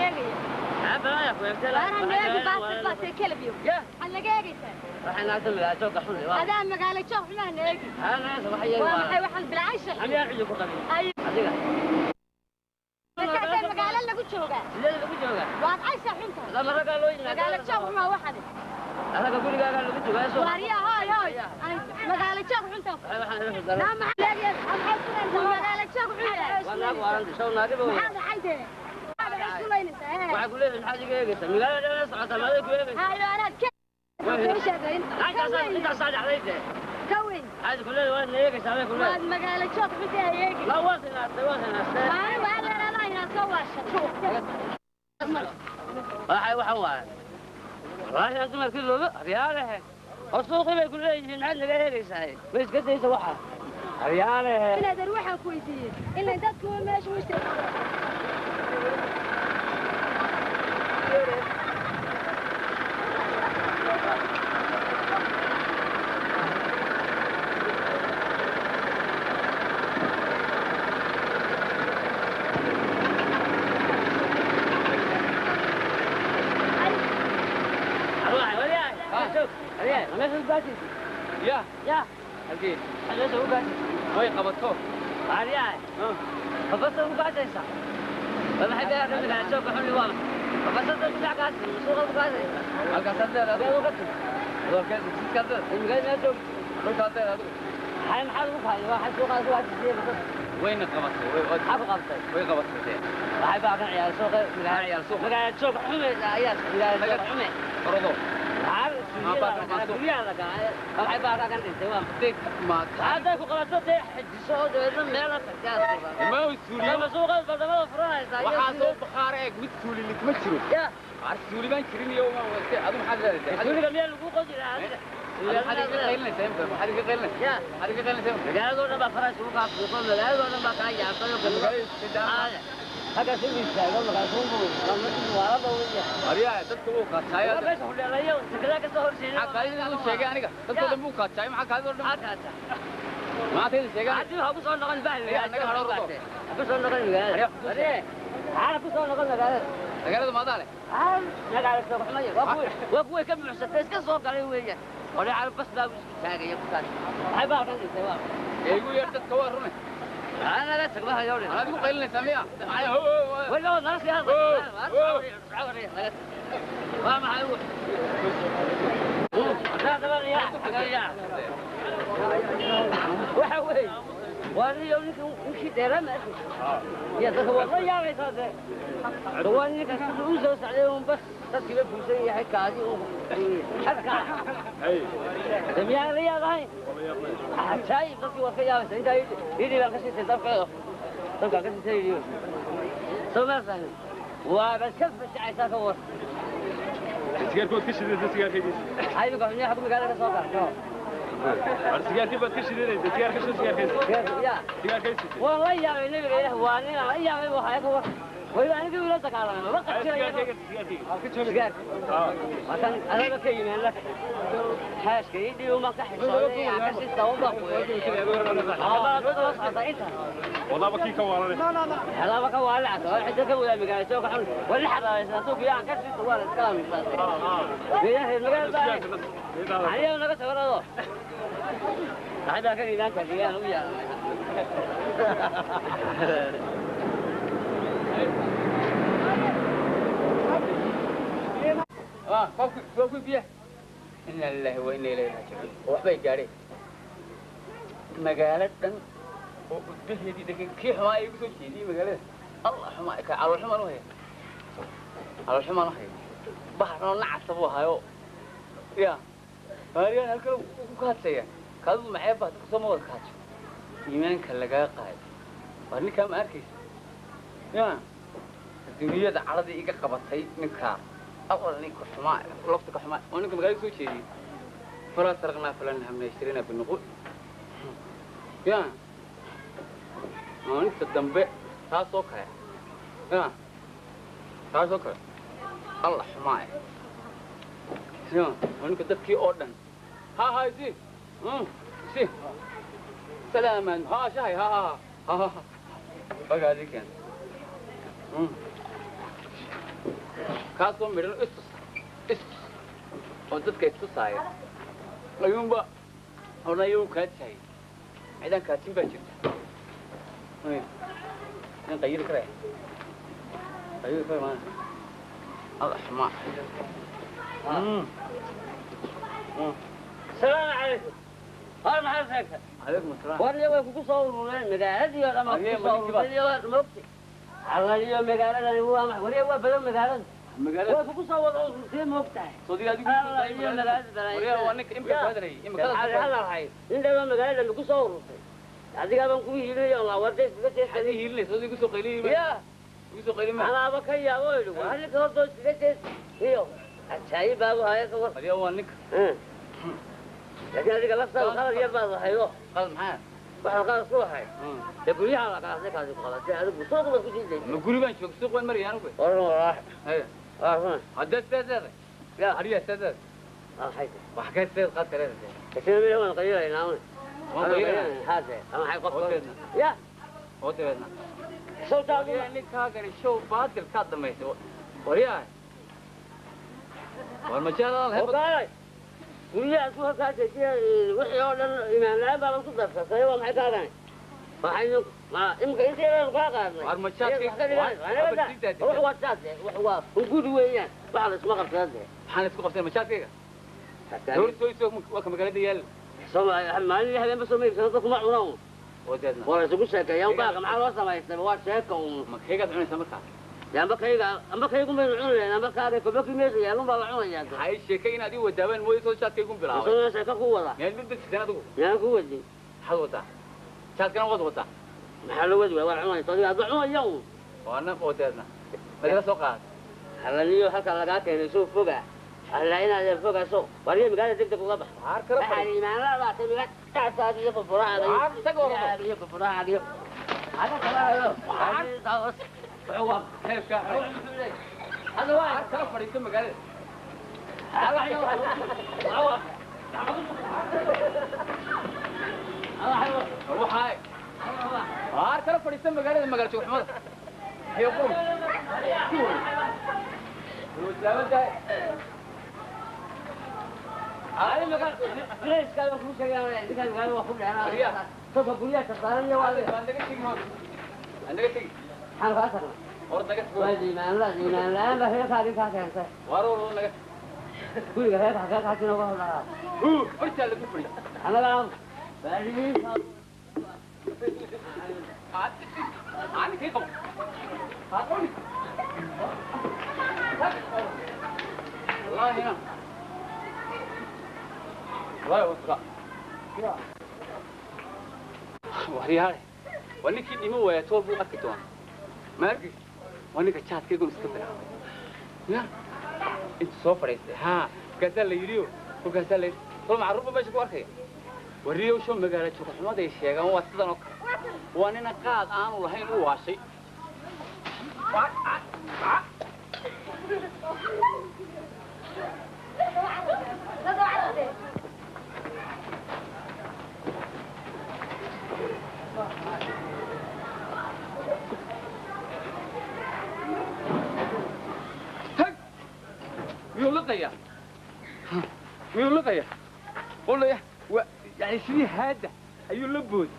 eegaya. Waana neegi baasir baasir kalabiyo. Maxaad naga eegaysaa? Adaa magaalo joog xumaa na eegi. Waa maxay waxaan bilcaysha? Markaasaa magaalo lagu joogaa. Waad caysha xunta. Magaalo joog xumaa waxani. Waaryaa hooy hooy. Magaalo joog xunta. Naa maxaad eegaysaa? Magaalo joog xun yahay. Maxaa dhacay dee? Waxaa ku leedahay maxaad iga eegaysaa? Magaalada dhan socotaa maada ku eegaysaa? Hayo anaad ka sheekayn. Intaasaa dhacday dee. Ka weyn. Maxaad ku leedahay waad na eegaysaa bay ku leedahay. Waad magaalo joog xunta ha eegin. La waad hinaastay waad hinaastay. Maalin waa adeer inaad soo waashay. Waxay waxaan waaye. Wallaahi aan dumarkii looga aryaalehe. Oo suuqii bay ku leeyihiin maxaad naga eegaysaa? Ma iska daysa waxa. Aryaalehe. Inaadeer waxaan ku weydiiyey ilaa dadku meesha u istaago. Ya Ya, halkee maxaad meesha ugu gaajaysaa? Way qabato. Aryaale. Babasta ugu gaajaysaa? Waa maxay beerka magaalo joogka xun waa maxay? Babasta dhinac gaajaysa, suuqa ugu gaajaysaa. Halkaasaad leedahay Magaalada uga timi. Adigu jidkaad leedahay. Magaalada meel joogto. Dhulkaad leedahay adigu. Maxay maxaad ugu kaayay? Waxay suuqa ugu gaajaysaa babasta. Wayna qabatay way Maxaa ku qabtay? Way qabatay dee. Waxay baa kan ciyaar suuqa Maxaa ciyaar suuqa? Magaalo joog xume ayaa magaalo joog xume. Orodo. Maxaa guryaha la galay? Waxay baa kan dhintay waa Dee ma hadday ku qabato dee xijiso oo dabeedna meel la tagtaa suuqa. Ma suuliyo. Ama suuqa badamada furanaysaa. Waxaa soo bakhaar eeg mid suuli ma jiro. Ya. Ar suuli baan jirin iyo ma wate adigu maxaad leedahay? Suuliga miyaa lagu qodi lahaa adiga? Maxaad iga qaylinaysaa imka? Maxaad iga qaylinaysaa? Ya. Maxaad iga qaylinaysaa imka? Magaaladoo dhan baa farays ugu kaafiiqo, magaaladoo dhan baa kaa yaabtay oo Magaalada halkaas u istaago markaasuu waalaba weya. Aryaa dadka wuu kaataay. Waa meesha hudheelayo sakada ka soo horjeeda. Maxaa kaadida uu sheegay aniga? Dadka dhan buu kaataay. Maxaa kaadida oo dhan? Maxaa kaata? Maxaa kaadida sheegay? Haddii ha ku soo noqon bahal Ayaa naga haro rodo. Ha ku soo noqon magaalada. Aryaa. Aree, ha ku soo noqon magaalada. Magaalada maadaa leh. Magaalo soo xumaya. Waa kuwii ka buuxsatay iska soo galay weeyaan. Qolay carab bas baa isku taagaya ku kaas. Maxay baa kan dhintay waa. Ee igu yeer dadka waa rune. Ana la tagba hayo. Anaad igu qaylinaysaa miya? Maxay ho Wala nala sii hadla. Waa maxay uu? Waxa weeye waa niyo ninka ninkii dheeraa ma arkaysa. Ya dadka waa la yaabaysaa dee. Waa ninka sida uu soo socday uun bas dadkii ba fuusan yahay kaadi uun xadka. De miyaan la yaabahayn? Ajaayib dadkii waad ka yaabaysaa intaa yidhi baan ka siisay dabka dabkaa ka siisay yidhi. Soo ma fahmin? Waa bas ka fashacaysaa ka war. Sigaarkood ka shidaysa sigaarkaygiisa. Maxaa idinka xubniyaha xagga magaalada ka soo galay? War sigaarkii baad ka shidanaysa sigaar ka shid sigaarkaysa. Ya. Sigaarkaysa. Waan la yaabay nabiga ilaah waa nin aan la yaabay buu haya ka war. Weliba anigii ula dagaalamay maba qabsanayo. Sigaarkayga sigaarkayga. Sigaar. Waa kan adaga ka yimeen la xaaska ii dhiibo ma ka xishoonay aan ka sii tawo baan ku socota inta. Wadaaba kii ka waalanay. Halaaba ka waalacsa waa xidda ka wadaa magaalada soo ka xun wali xabaabaysan suuq iyo aan ka sii tawo la iska aaminsan. Biyaha magaalada baa aniga naga sawirado. Saxiibaa kan iimaanka deegaan u yaala. Ah, koobki koobki biyaha. Inna lillahi wa inna ilayhi raajicuun. Waxbay gaadheen. Magaalo dhan oo udbaheedii degan kii xumaa igu soo jeediyey magaalada. Allah xumaa ka calool xumaan u haya. Calool xumaan u haya. Baxar nacasa buu hayo. Ya. Maariyaan halkan ku kaadsaya. Kaadu maxay baa dadka soo ma wada kaadsho. Iimaanka lagaa qaaday. Waa ninkaa ma arkaysa. Ya. Adduunyada caradii iga qabatay ninkaa. أول نيك حماء لفتك حماء ونك مقالي سو شيء فلا سرقنا فلا نهمنا اشترينا بالنقود يا ونك تدنبع تاسوك يا تاسوك الله حماء يا ونك تبكي أوردن ها ها سي سي سلاما ها شاي ها ها ها ها بقى هذيك. Kaasoo midhan istus istus oo dadka istusaaya ayuunba odhanaya uu kaadsahay cidaan kaadsin baa jirta nin qayili karaya qayili kara maana alla xumaa. السلام عليكم. هذا محل ساكت. عليكم السلام. وأنا وين كنت صور مقالتي ولا ما كنت صور مقالتي. على اليوم مقالتي هو ولا هو بدل مقالتي. مقالتي. وين كنت صور في مقطع. صديق هذيك. اليوم مقالتي. ولا هو أنك إمك هذا إمك هذا. هذا الحين. إنت ما مقالتي اللي كنت صور. هذيك أنا كنت هيلي الله وديت بس. هذه هيلي صديق سوق هيلي. يا. سوق هيلي ما. أنا بكيا ويلو. هل كنت بس هيو. الشاي بابو هاي كور. هذا هو أنك. لكن هذيك لفظة وخلاص يبقى صحيح. خلاص معاه. waxaa qaas ku ahay. De guryaha la qaasay kaasi ku qabatay adigu suuq baad ku jiiday. Ma guri baan joog suuq waan marayaan ugu. Waran waraa. Haya. Waa. Hadda sidaas. Ya. Hariya sidaas. Ah hay. Wax ka sidaas qaad kareeyay. Kasina meel waan qayraynaa. Waan qayraynaa. Haade. Ama hay qof. Ya. Oo tabeedna. Sawtaa ninkaagan show baadil ka dhamaysay. Wariyaa. War ma jeclaan lahayd. Guryaha ku halkaas wixii oo dhan imaan la'aan baa lagu darsatay waa maxay kaagan waxaynu ma imka inteeda kaa qaadnay war ma jaadkii wax waa jaad wax waa guri weeyaan waxa la isma qabsadee maxaan la isku qabtay ma jaadkayga door soo soo waa ka magaalada yaal soo maalin habeen soo ma iibsano dadku ma cunaan oo deedna waa la isugu sheekeeyaa baaqa maxaa loo samaystay waa sheeko uun ma kaygaad cunaysaa markaa amba kayga amba kaygu maynu cunayna amba kaaga kobaki meesha yaalun baa la cunayaa hay sheekay inaad ii wadaabaan mooyo soo jaadkaygu bilaabay soo sheeko ku wada meel mid sidaan adigu miyaan ku wadin maxaad wadaa jaadkana waad wadaa maxaa loo wadi waa cunaysa adiga aad cunaya uun waana oo deedna madala soo qaad halaniyo halka lagaa keenay soo foga alla inaad fogaaso wariye magaalada degdeg uga bax waar kala fadhi imaan la baatay magaalada taasaad iyo furfuraaga iyo furfuraaga iyo hada kala هو كيف كان هذا واحد كان فريق مقالة روح هاي كان فريق مقالة مقالة شو حمد هي قوم هذا مقال ليش قال كل شيء انا قال وخذ انا سوف اقول لك صار عندك شيء حال خاصة إيمان لا إيمان لا بس هي خارج خارج وارو لك كل هذا خارج خارج نوع هذا هو برجع لك برجع أنا لا بعدين أنا كيف والله هنا والله وثقة وهريها ونكيد إمو ويتوب أكتوان ما أرجع وأنا كشات كيكون استقبل يا أنت سوفر ها كذا اللي يريو وكذا اللي طول معروف باش كوارخي وريو شو مقالة شو حماد الشيء كان واسطة نك وأنا نقاد أنا والله هو واشي ميولقيا قول له يعني شنو هذا ايو لبود